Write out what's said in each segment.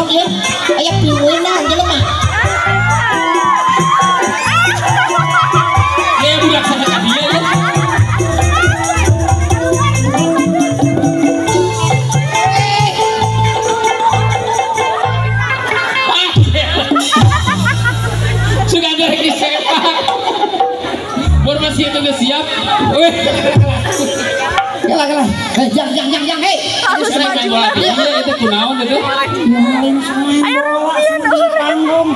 Goblok ieu. Aya piweuna jelema. Ye budak saha ka dieu ya. Sudah dari disepak. Formasi itu geus siap. Weh. Kela kela. Hei, jang jang jang jang hei. Harus main bola tinju itu kunaon itu? Ayo panggung.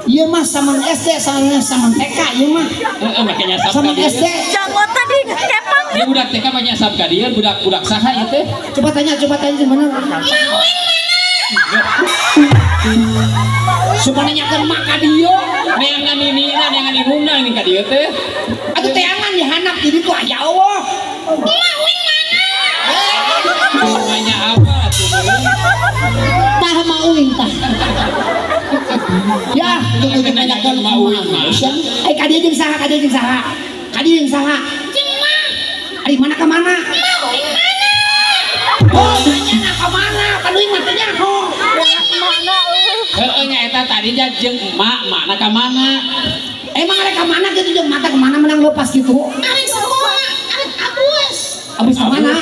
Ieu mah saman SD sama TK ieu mah. Heeh, make nyasab ka dieu. SD. Janggot tadi kepang. Ieu budak TK mah nyasab ka dieu, budak-budak saha ieu teh? Coba tanya bener. Mau mana? Coba nanyakeun mak ka dieu. Neangan ninina, neangan indungna ini ka dieu teh. Atuh teangan dihanap di ditu aya eueuh. Mak uing mana? Nanya apa atuh? Tah ma uing tah. Ya, itu nanyakeun ma uing mah. Eh ka dieu jeung saha? Ka dieu jeung saha? Ka dieu jeung saha? Jeung mak. Ari mana ka mana? Ma uing mana? Oh, nanya ka mana? Kan uing mah teu nyaho. Mana euy? Heeh nya eta tadi jeung emak, makna ka mana? Emang arek ka mana gitu jeung mata ka mana menang lepas gitu? Arek sekolah, arek abus. Abus ka mana?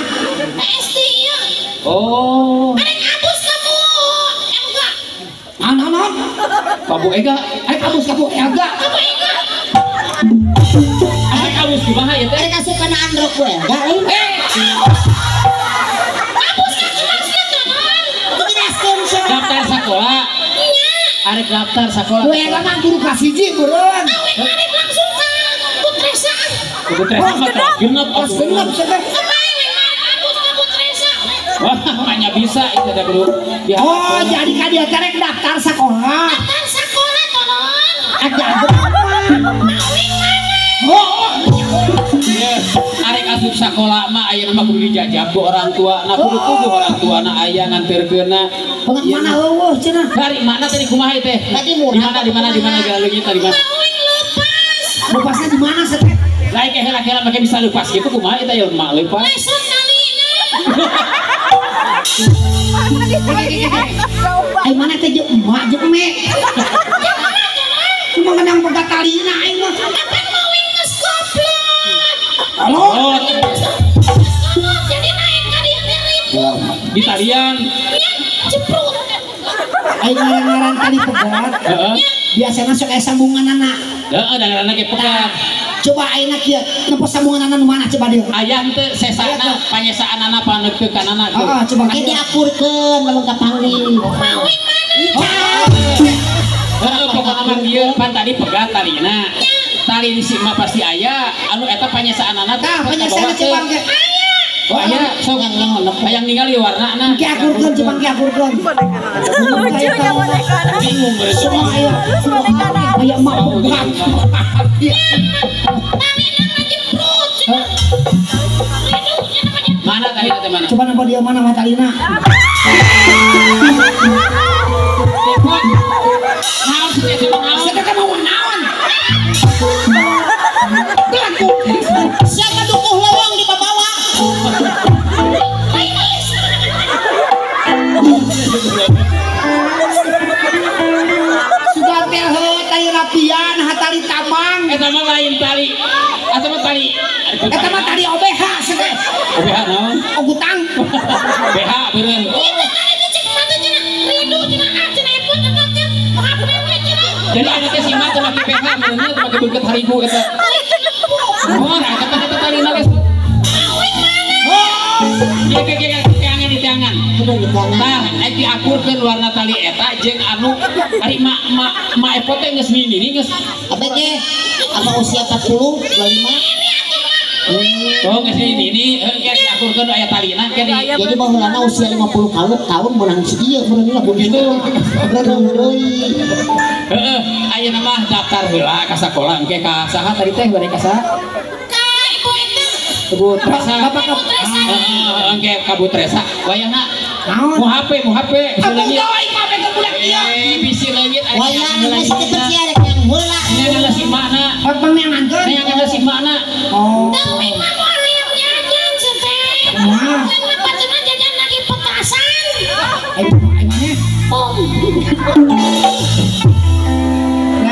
SD ieu. Oh. Arek abus ka Bu Elga. Naon naon naon? Ka Bu Ega. Arek abus ka Bu Elga. Ka Bu Ega. Arek abus kumaha ieu teh? Arek asup kana androk Bu Elga lain. Eh. Abus ka kelasna tonon. Daftar sekolah. Arek daftar sekolah. Bu Elga mah guru kelas 1 beureun. Awet arek langsung ka Putresa. Putresa mah kelas genep. Kelas genep cenah. Abus ka Putresa. Wah, hanya bisa itu ada guru. Oh, jadi ka dieu teh rek daftar sekolah. Daftar sekolah tonon. Ada Mauing mana? Oh. Arek asup sakola mah ayeuna mah kudu dijajab ku orang tua. Nah kudu kudu orang tuana aya nganterkeunna. Pengat mana eueuh cenah? Dari mana tadi kumaha teh? Tadi murah. Di mana geura leungit tadi Mas? Mauing lepas. Lepasnya di mana sih teh? Lain ke heula-heula make bisa lepas gitu kumaha eta ya mak lepas. Lesot talina. Ai mana teh jeung emak jeung me? Cuma ngenang boga talina aing mah. Kapan mauing geus goblok? Halo. Jadi naik ka dieu teh ribu. Di talian. Jeprut. Aing ngaran-ngaran tali pegat. Heeh. Biasana sok aya sambunganana. Heeh, da ngaranna ge pegat. Coba ayeuna kieu, nempo sambunganana nu mana coba dieu. Aya henteu sesana panyesaanana paneukeunana. Heeh, coba Ge diakurkeun lamun kapanggih. Mauing mana? Heeh, pokona mah kieu pan tadi pegat talina. Tali di si mah pasti aya, anu eta panyesaanana tah panyesaanana coba ge. Oh aya, sok hayang ningali warnana. Ki akurkeun coba ki akurkeun. Lucunya bonekana. Bingung beureum. Semua aya. Aya emak pegat. Talina ngajeprut. Mana tali teh mana? Coba nempo dia mana mah talina. Naon sih teh naon? Saya teh mau naon? Siapa dukuh lewang di babawa? Sudah teh tali rapian, tali tamang. Eta mah lain tali. Eta mah tali. Eta mah tali OBH sih teh. OBH naon? Ogutang. BH beureun. Itu tali teh cek mah teh cenah rindu cenah ah cenah epot eta teh HP cenah. Jadi anu teh si mah teh make BH beureun teh make beungeut haribu eta. Oh, eta teh eta talina geus. Mauing mana? Ieu ge ge teangan di teangan. Tah, aya diakurkeun warna tali eta jeung anu ari mak epot teh geus nini geus. Apa teh? Apa usia 40, 25? Oh, geus nini heuh ge diakurkeun aya talina ge di. Jadi baheulana usia 50 tahun meunang si ieu meunang gitu. Reureuh deui. Heeh, ayeuna mah daftar heula ka sakola engke ka saha tadi teh bade ka saha? Ka ibu eta. Ibu Tresa. Bapak ka heeh, engke ka Bu Tresa. Wayahna naon? Mu HP, mu HP. Aduh, aing HP ke budak ieu. Eh, bisi leungit aya. Wayahna geus teu percaya rek yang heula. Neangan si makna. Pang neangankeun. Neangan si makna. Oh. Teu uing mah moal hayang jajan sih teh. Kumaha? Uing mah pacuna jajan lagi petasan. Ai maneh? Bom.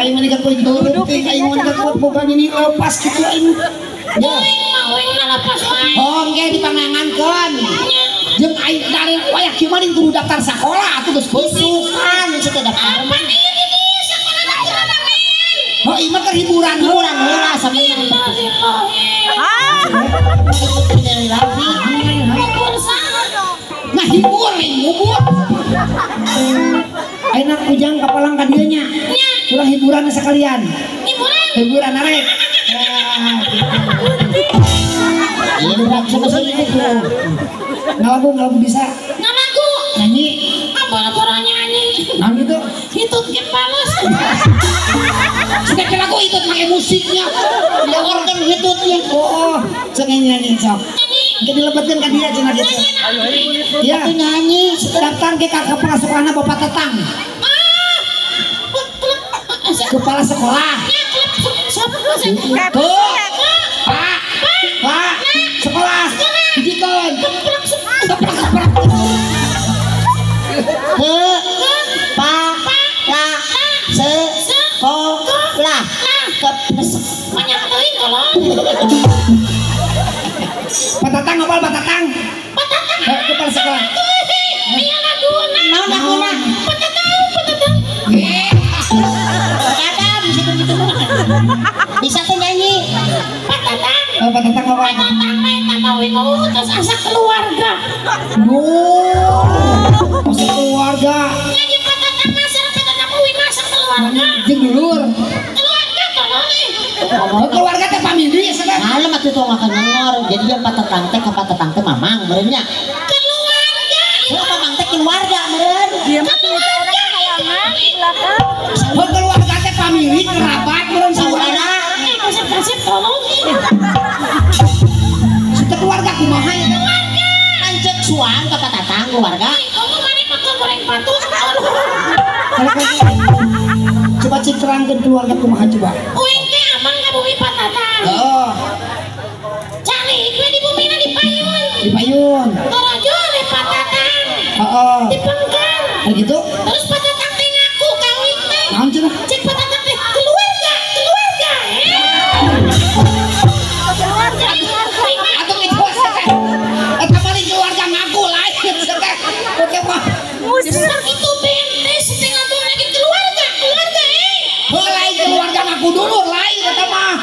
Aing mah kuat leutik, aing mah kuat boga nini lepas kitu aing. Ya. Lepas wae. Oh, engke dipangangankeun. Jeung aing dari wayah kieu mah kudu daftar sakola atuh geus besukan geus teh daftar. Apa ini sakola rame. Oh, ieu mah keur hiburan hiburan heula sampe. Ah. Nah hibur, ngubur. Ayeuna ujang kapalang ka dieu nya. Urang hiburan sekalian. Hiburan. Hiburan arek. Iya, sama sih. Ngalagu bisa. Ngalagu. Nyanyi. Apa-apa nyanyi. Nah gitu. Hitut ke palas. Setiap lagu hitut pakai musiknya. Ada organ hitutnya. Oh, cek nyanyi sok. Jadi dilebetkeun ka dia cenah gitu. Iya. Nyanyi. Daftar ke kepala sekolahna Bapak Tetang. Kepala sekolah. Tuh. Pak. Pak. Sekolah. Hijikeun. Keprek keprek. Ke pa la se ko la kepres. Banyak teuing tolong. Pak Tatang ngapal Pak Tatang? Pak Tatang. Kepala sekolah. Iya laguna. Naon laguna? Pak Tatang, Pak Tatang. Pak bisa begitu. Bisa tuh nyanyi. Pak Tatang. Pak Tatang apa? Pak Tatang main sama wingu terus asa keluarga. Oh, asa keluarga. Nyanyi Pak Tatang masa Pak Tatang uwi masa keluarga. Jeung dulur. Keluarga tolong. Oh, keluarga teh famili cenah. Malam atuh tong makan ngor. Jadi yang Pak Tatang teh ka Pak Tatang teh mamang meureun nya. Keluarga. Oh, mamang teh keluarga meureun. Dia mah tuh orang halangan di belakang. Oh, keluarga teh famili kerabat meureun saudara. Kasep-kasep tolong. Sudah keluarga kumaha ya? Keluarga. Lanceuk suang ka Pak Tatang keluarga. Kamu mana makan goreng patut? Coba cik terangkeun keluarga kumaha coba. Uing teh amang ka bumi Pak Tatang. Heeh. Calik we di bumina di payun. Di payun. Torojo le Pak Tatang. Heeh. Di pengkang. Ari gitu? Terus Pak Tatang teh ngaku ka uing teh. Naon cenah? Cek Pak Tatang teh keluarga, keluarga. Keluarga. Atuh itu teh. Eta paling keluarga ngaku lain teh. Oke mah. Musir itu bentes teh ngaku lagi keluarga, keluarga eh. Heuh lain keluarga ngaku dulur lain eta mah.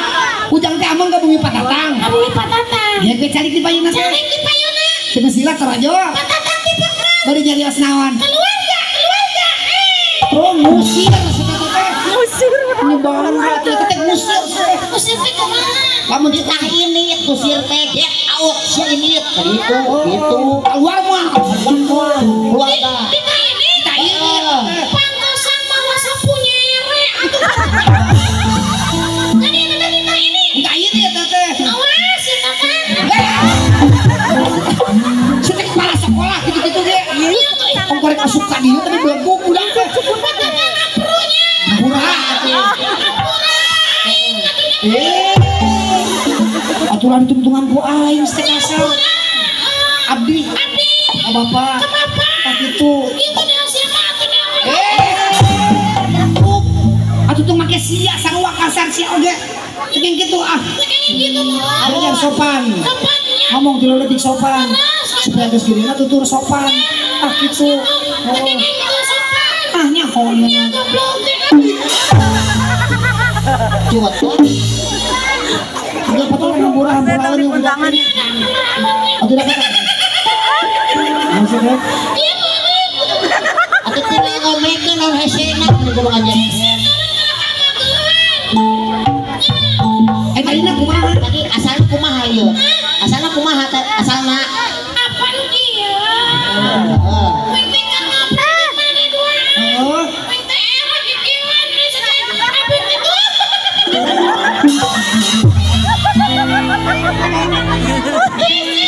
Ujang teh ameng ka bumi Pak Tatang. Ka bumi Pak Tatang. Ya ge calik di payuna teh. Calik di payuna. Cenah sila tarajo. Pak Tatang di pengkang. Bari nyarios naon? Keluarga, keluarga. Eh. Oh, musir teh. Musir. Ini bangga teh teh musir. Musir teh kumaha? Lamun Tah ini kusir teh get out si ini gitu gitu. Keluar mah. Keluarga. Kita ini. Kita ini. Pantesan mawa sapu nyere atuh. Jadi eta kita ini. Kita ini eta teh. Awas eta teh. Si teh kepala sekolah gitu-gitu ge. Ongkor asup ka dieu tapi beleguk budak teh. Pak Tatang aprunya. Hampura. Hampura. Eh. Aturan tungtungan ku aing teh kasar. Abdi. Abdi. Ka bapak. Ka bapak. Tah kitu. Kitu dah siapa atuh dah. Eh. Atuh tong make sia sarua kasar sia oge. Cekeng kitu ah. Cekeng kitu mah. Ajar sopan. Sopannya. Ngomong ti leutik sopan. Supaya geus gedeuna tutur sopan. Ah kitu. Cekeng kitu sopan. Ah nyaho. Nya goblok teh. Cuat. Udah patut hampura hampura ini udah. Atuh dah kata. Maksudnya? Atuh teh ngomekeun naon hesena kudu kudu ngajarin. Eh tadina kumaha? Tadi asalna kumaha ieu? Asalna kumaha asalna? Apaan kieu? Heeh. Uing teh kan ngobrol jeung maneh dua. Heeh. Uing teh era kikieuan we cenah abdi teh tuh.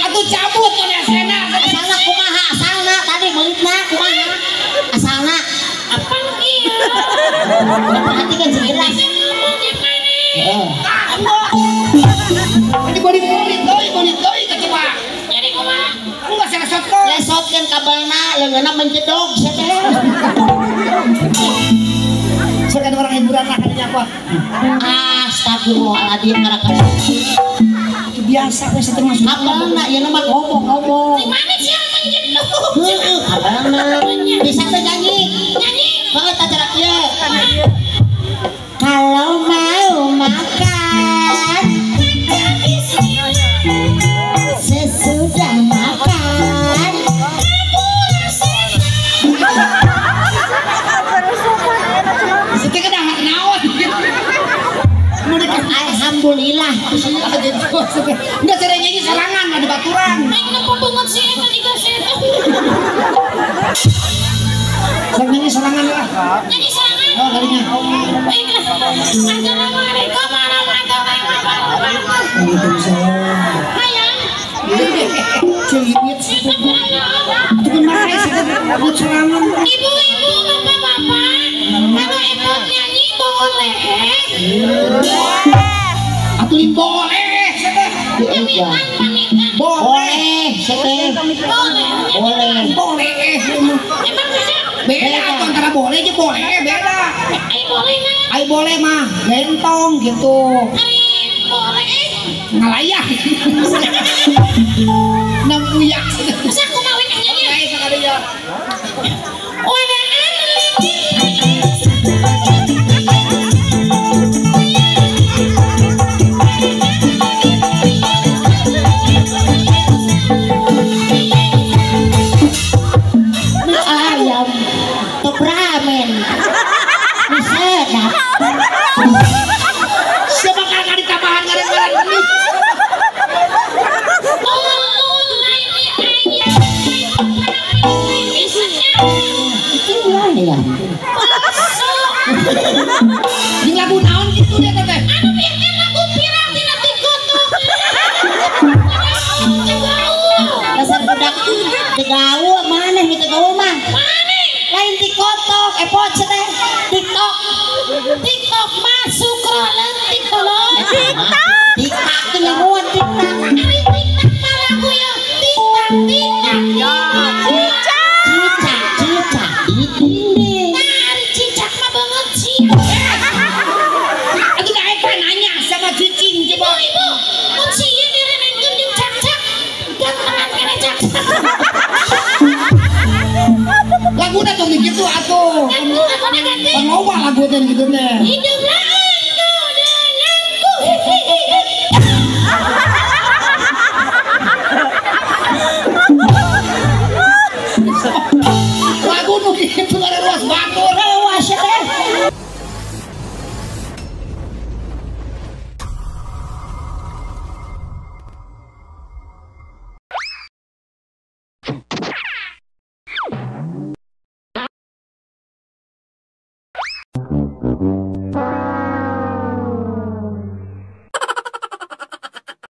Atuh cabut tuh esena. Asalna kumaha? Asalna tadi meulitna kumaha? Asalna apaan kieu? Perhatikan sekilas. Ngomong jeung maneh. Heeh. Ini body deui ka coba. Jadi kumaha? Enggak saya lesotkeun. Lesotkeun kabelna leungeunna menjedog sia teh. Epot. Astagfirullahaladzim ngarakas. Itu biasa we setengah masuk. Apalna ieu mah ngomong-ngomong. Di mana sih menjenuh? Heeh, apalna. Bisa teh nyanyi. Nyanyi. Heeh, tah cara kieu. Kalau mau makan sesudah makan alhamdulillah. Enggak sering nyanyi serangan ada baturan. Sering nyanyi serangan lah. Nyanyi serangan. Oh, kalinya. Baiklah. Assalamualaikum warahmatullahi wabarakatuh. Waalaikumsalam. Hayang. Cengit. Itu kan marah sih serangan. Ibu-ibu, bapak-bapak, kalau Epot nyanyi boleh. Atulin boleh. Pamitan, pamitan. Boleh, seteh. Boleh. Boleh. Emang beda? Beda atau antara boleh aja boleh beda. Ai boleh mah. Ai boleh mah gentong gitu. Ari boleh. Ngalayah. Nang uyak. Masa aku mau nyanyi? Ai sakalinya. Ayam top ramen sedap. Siapa kan ada tambahan gara-gara ini? Itu ayam. Di lagu naon gitu dia teteh. Anu biarkan lagu pirang tina tikotok. Dasar budak tegaul maneh nu tegaul mah. Lain tikotok, epot teh. TikTok. TikTok masuk rolen TikTok. TikTok. TikTok teh nyamuan TikTok. Ari TikTok mah lagu ya. TikTok TikTok. Cicak cicak di dinding. Nah, ari cicak mah banget sih. Atuh da eka nanya sama cicing coba. Ibu, mun sieun direnengkeun jeung cakcak. Gantengan kene cakcak. Laguna tuh gitu atuh. Loba lagu teh gitu teh. Hiduplah engkau denganku. Lagu nu kitu ada luas batur.